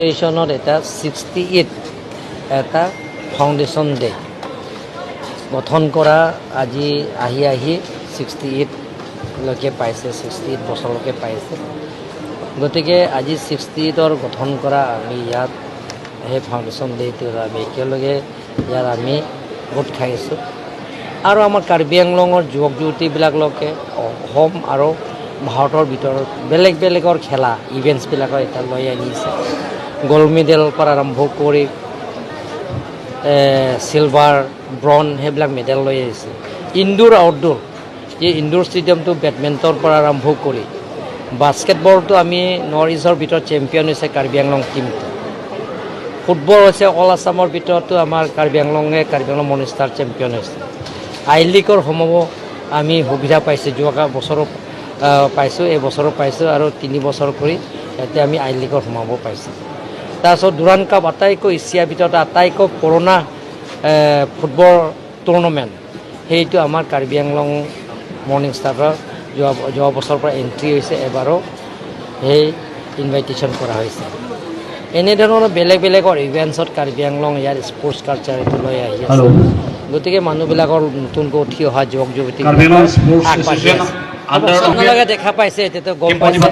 ফাউণ্ডেশ্যনত এটা 68 এটা foundation day গঠন কৰা আজি আহি আহি 68লৈকে পাইছে, 68 বছৰলৈকে পাইছে। গতিকে আজি 68ৰ গঠন কৰা আমি ইয়াত সেই ফাউণ্ডেশ্যন ডে'টোত আমি একেলগে ইয়াত আমি গোট খাইছোঁ আৰু আমাৰ কাৰ্বি আংলঙৰ যুৱক যুৱতীবিলাকলৈকে অসম আৰু ভাৰতৰ ভিতৰত বেলেগ বেলেগৰ খেলা ইভেণ্টছবিলাকৰ এতিয়া লৈ আনিছে। গ'ল্ড মেডেলৰ পৰা আৰম্ভ কৰি চিলভাৰ, ব্ৰঞ্জ সেইবিলাক মেডেল লৈ আহিছে। ইনডোৰ, আউটডোৰ, এই ইনডোৰ ষ্টেডিয়ামটো বেডমিণ্টনৰ পৰা আৰম্ভ কৰি বাস্কেটবলটো আমি নৰ্থ ইষ্টৰ ভিতৰত চেম্পিয়ন হৈছে কাৰ্বি আংলং টীমটো। ফুটবল হৈছে অল আছামৰ ভিতৰতো আমাৰ কাৰ্বি আংলঙে, Karbi Anglong morning star champion হৈছে। আই লীগৰ সমূহ আমি সুবিধা পাইছোঁ, যোৱা বছৰো পাইছোঁ, এই বছৰো পাইছোঁ আৰু 3 বছৰ কৰি এতিয়া আমি আই লীগত সোমাব পাইছোঁ। তাৰপিছত ডুৰাণ কাপ, আটাইতকৈ এছিয়াৰ ভিতৰত আটাইতকৈ পুৰণা ফুটবল টুৰ্ণামেণ্ট, সেইটো আমাৰ কাৰ্বি আংলং মৰ্ণিং ষ্টাৰৰ যোৱা যোৱা বছৰৰ পৰা এণ্ট্ৰি হৈছে, এবাৰো সেই ইনভাইটেশ্যন কৰা হৈছে। এনেধৰণৰ বেলেগ বেলেগৰ ইভেণ্টছত কাৰ্বি আংলং ইয়াৰ স্পৰ্টছ কালচাৰ এইটো লৈ আহি আছে। গতিকে মানুহবিলাকৰ নতুনকৈ উঠি অহা যুৱক যুৱতী আগবাঢ়ি আছে। আপোনালোকে দেখা পাইছে, এতিয়াতো গম পাইছে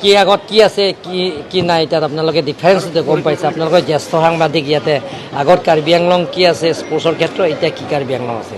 কি আগত কি আছে, কি কি নাই। তাত আপোনালোকে ডিফাৰেঞ্চ গম পাইছে। আপোনালোকৰ জ্যেষ্ঠ সাংবাদিক, ইয়াতে আগত কাৰ্বি আংলং কি আছে স্পৰ্টছৰ ক্ষেত্ৰত, এতিয়া কি কাৰ্বি আংলং আছে।